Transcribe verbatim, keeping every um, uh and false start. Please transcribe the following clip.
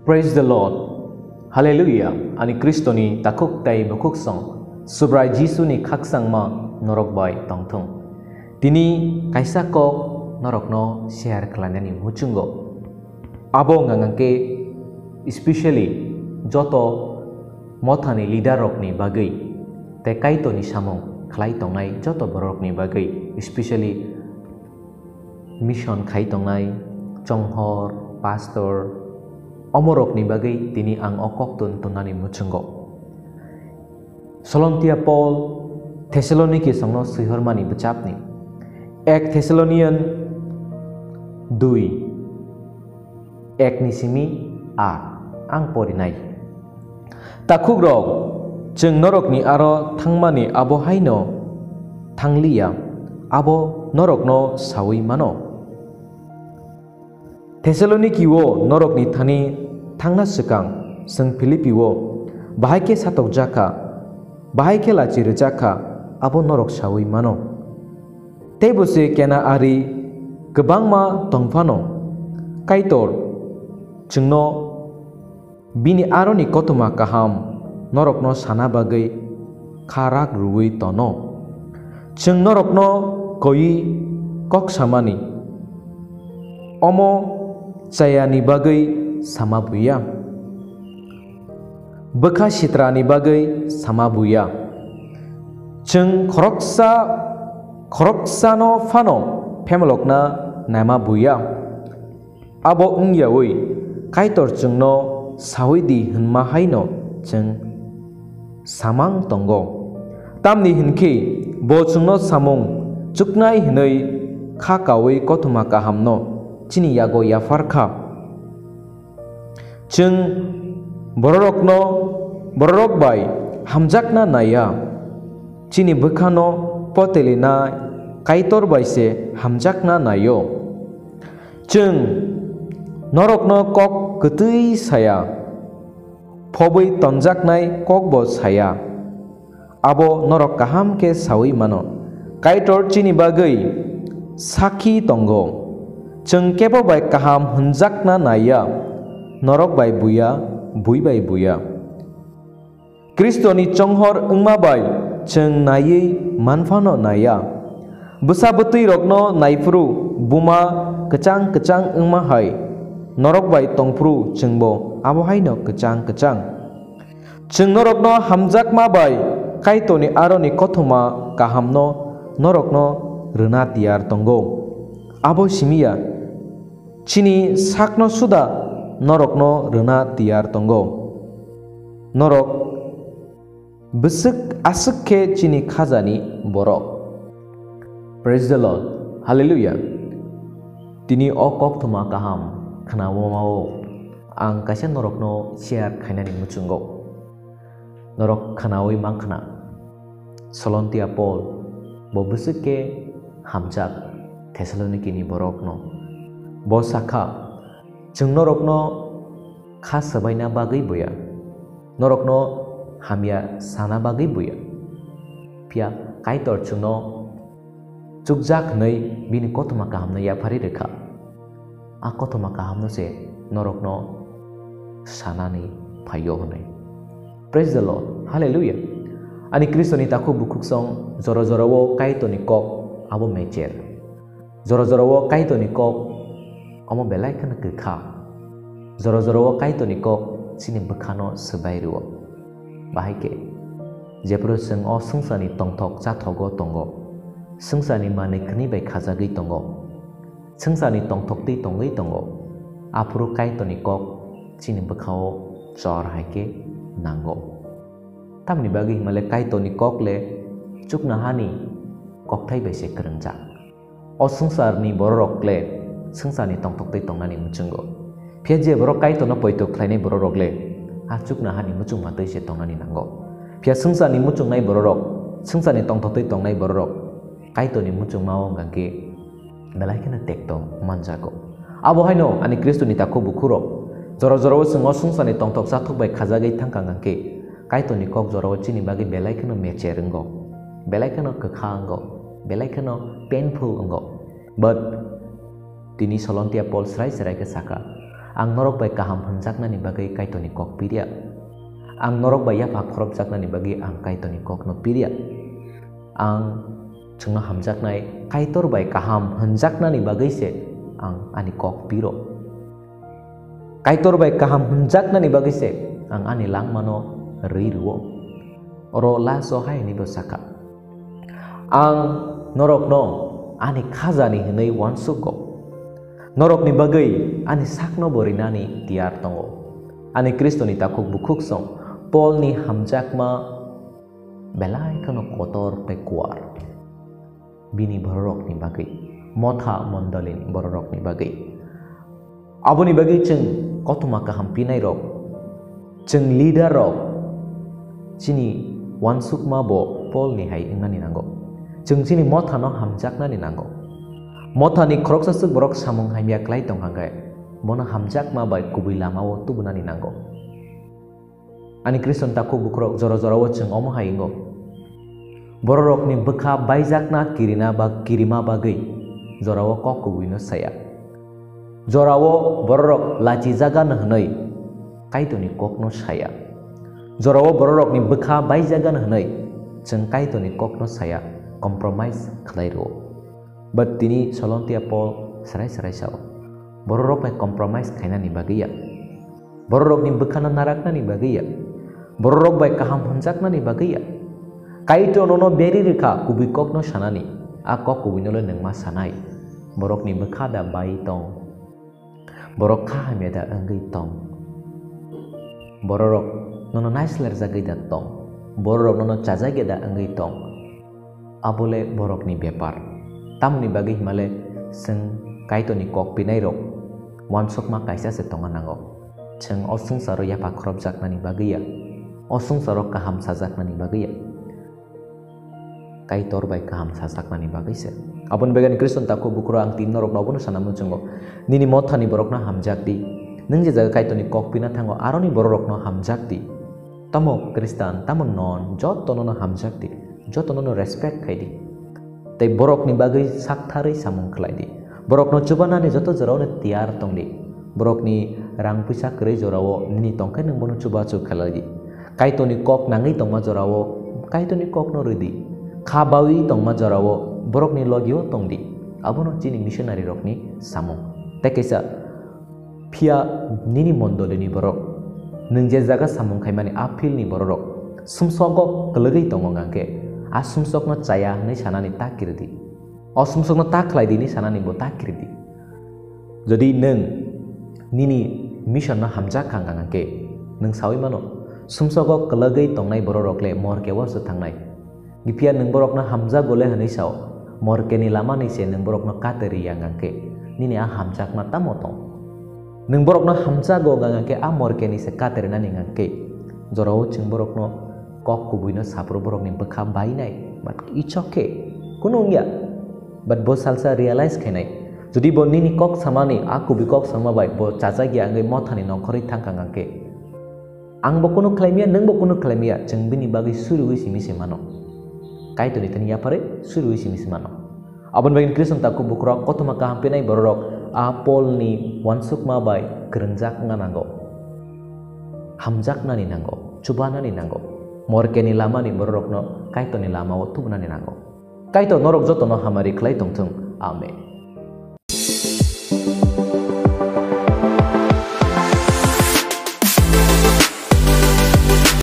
Praise the Lord. Hallelujah. Ani Kristoni takhuk tei bukhuksong Subrai Jisuni khakchangma norok bai tongthung. Tini kaisa kok norokno share khlainani muchungo. Abo wngkha khe specially joto mothani leader rokni bagwi tei Kaitorni samung khlai tongnai joto borokni bagwi, specially mission khai tongnai chonghor, pastor, omorokni bagwi tini ang o koktun tonnani muchungo. Solontia Paul Thessaloniki songno swihormani bwchapni ek Thessalonian dui, ek ni simi aat ang porinai. Takhukrok, chwng norokni aro thangmani abo haino thangliya, abo norokno saui mano. Thessaloniki-o norokni thani thangna swkang, chwng Philippi-o bahai khe satokjak kha, bahai khe lachi rwjak kha, abo norok saui mano. Teibo se kena ari kwbangma tong phano, Kaitor chwngno bini aroni kothoma kaham norokno sana bagwi kha rak rwui tono. Chwng norokno koiwi kok samani, omo chayani bagwi sama buya, bwkha sitrani bagwi sama buya. Chwng khoroksa khoroksano phano phemlokna naima buya. Abo wngyaui Kaitor chwngno saui di hwnma haino chwng samang tongo. Tamni hwn khe bo chwngno samung chuknai hwnwi kha kaui kothoma kahamno chini yago yaphar kha. Chwng bororokno, bororok bai hamjakna naiya, chini bwkhano potelina Kaitor bai se hamjakna naio. Chwng norokno kok kwtwi saya, phobwi tonjaknai kokbo saya. Abo norok kaham khe saui mano. Kaitor chini bagwi sakhi tongo. Chwng kebo bai kaham hwnjakna naiya, norok bai buya, bui bai buya. Kristoni chonghor wngma bai chwng naiwi manphano naiya. Bwsa bwtwi rokno naiphuru buma kwchang kwchang wngma hai norok bai tongphuru chwngbo abo haino kwchang kwchang. Chwng norokno hamjakma bai Kaitorni aroni kothoma kahamno norokno rwna tiyar tongo. Abo simi ya, chini sakno suda norokno rwna tiyar tongo. Norok bwswk aswk khe chini khajani borok. Praise the Lord. Hallelujah. Tini o koktwma kaham khnaoma-o ang kaisa norokno share khainani muchungo. Norok khnaui mankha na, Solontia Paul bo bwswk khe hamjak Thesalonikini borokno. Bo sakha, chwng norokno kha swbaina bagwi buya, norokno hamya sana bagwi buya, phiya Kaitor chwngno chukjak hwnwi bini kothoma kahamno yapharwi rwkha. A kothoma kahamno se norokno sanani phaio hwnwi. Praise the Lord. Hallelujah. Ani Kristoni takhuk bukhuksong jora jorao Kaitorni kok abo mecher. Jora jorao Kaitorni kok omo belai kheno kwkha. Jora jorao Kaitorni kok chini bwkhano swbai rwo. Bahai khe, jephru chwng o swngcharni tongthok chathogo tongo, swngcharni manwi khwnwi bai khajagwi tongo, swngcharni tongthok twi tongwi tongo, aphuru Kaitorni kok chini bwkhao chor hai khe nango. Tamni bagwi hwnmale Kaitorni kok le chuknohani kokthai bai se kwrwngjak. O swngcharni bororok le swngcharni tongthok twi tongnani muchungo. Phiya je borok Kaitorno poito khlainai bororok le a chuknohani muchungma twi se tongnani nango. Phiya swngcharni muchungnai bororok, swngcharni tongthok twi tongnai bororok Kaitorni muchungmao hwnkha khe belai kheno tekto manjago. Abo haino ani Khristoni takhuk bukhurok, jora jorao chwng o swngcharni tongthok chathok bai khajagwi thangkha hwnkha khe Kaitorni kok jorao chini bagwi belai kheno mecher wngo, belai kheno kwkha wngo, belai kheno painful wngo. But tini Solontia Paul srai srai khe sakha, Ang norok bai kaham hwnjaknani bagwi Kaitorni kok piriya. Ang norok bai yapha khorobjaknani bagwi ang Kaitorni kokno piriya. Ang chwngno hamjaknai Kaitor bai kaham hwnjaknani bagwi se ang ani kok piro. Kaitor bai kaham hwnjaknani bagwi se ang ani langmano rwi rwo. Oro laso hai hwnwi bo sakha, "Ang norokno ani khajani hwnwi uansugo. Norokni bagwi ani sakno bo rinani tiyar tongo." Ani Khristoni takhuk bukhuk song Polni hamjakma belai kheno kotor tei kuar. Bini bororokni bagwi, motha mondolini bororokni bagwi. Aboni bagwi chwng kothoma kaham pinairok, chwng leader rok, chini uansukma bo Polni hai wngnani nango. Chwng chini mothano hamjaknani nango. Mothani khoroksa swk borok samung hamya klai tong hangkhe, bono hamjakma bai kubui lamao tubunani nango. Ani Khriston takhuk bukhurok, jora jorao chwng omo hai wngo. Bororokni bwkha baijakna kirina ba kirima bagwi jorao kok kubuino saya. Jorao bororok lachijagano hwnwi Kaitorni kokno saya. Jorao bororokni bwkha baijagano hwnwi chwng Kaitorni kokno saya, compromise khlai rwo. But tini Solontia Paul serai serai sao, bororok bai compromise khainani bagwi ya. Bororokni bwkhano naraknani bagwi ya. Bororok bai kaham hwnjaknani bagwi ya. Kaitor nono beri rwkha kubui kokno sanani, a kok kubuino le nwng ma sanai. Borokni bwkha da bai tong? Borok kha hamya da wngwi tong? Bororok nono naislerjagwi da tong? Bororok nono chajakya da wngwi tong? Abole borokni bepar. Tamoni bagwi himale chwng Kaitorni kok pinairok uansukma kaisa se tongna nango. Chwng o swngcharo yapha khorobjaknani bagwi ya, o swngcharo kaham sajaknani bagwi ya. Kaitor bai kaham sajaknani bagwi se. Aboni bagwi ani Khriston takhuk bukhurok, ang tini norokno obono sana muchungo. Nini mothani borokno hamjak di. Nwng je jaga Kaitorni kok pina thango, aroni bororokno hamjak di. Tamo Khristan, tamo non, jotono no hamjak di. Jotono no respect khai di. Tei borokni bagwi saktharwi samung khlai di. Borokno chubanani joto jorao no tiyar tong di. Borokni rang puisa kwrwi jorao nini tongkhe nwng bono chubachu khlai di. Kaitorni kok nangwi tongma jorao Kaitorni kokno rw di. Kha bawi tongma jorao borokni logio tong di. Abono chini missionary rokni samung. Tei kaisa, phiya nini mondolini borok, nwng je jaga samung khaimani a field ni bororok sumsogo kwlwgwi tongo hwnkhe, a sumsokno chaya hwnwi sanani ta kiri di. O sumsokno ta khlai di hwnwi sanani bo ta kiri di. Jodi nwng nini mission no hamjak kha hwnkhe, nwng sawi mano, sumsogo kwlwgwi tongnai bororok le morke o se thangnai. Phiya nwng borokno hamjago le hwnwi sao, morkeni lamani se nwng borokno katerwi ya hwnkhe, nini a hamjakma tamo tong? Nwng borokno hamjago hwnkhe a morkeni se katerinani hwnkhe, jorao chwng borokno kok kubuino saphuru borokni bwkha bainai, but it's okay, kunu wngya. But bo salsa realize khainai, jodi bo nini kok samani, a kubui kok sama bai bo chajak ya wngwi mothani nongkhorwi thangkha hwnkhe, ang bo kunu khlaimya, nwng bo kunu khlaimya, chwng bini bagwi suriui simi se mano. Kaitorni thani yapharwi suriui simi se mano. Aboni bagwi Khriston takhuk bukhurok, kothoma kaham pinai bororok a Polni uansukma bai kwrwngjak wngna nango. Hamjaknani nango, chubanani nango. Morkeni lamani bororokno Kaitorni lamao tubunani nango. Kaitor norok jotono hamari khlai tongthung. Amen.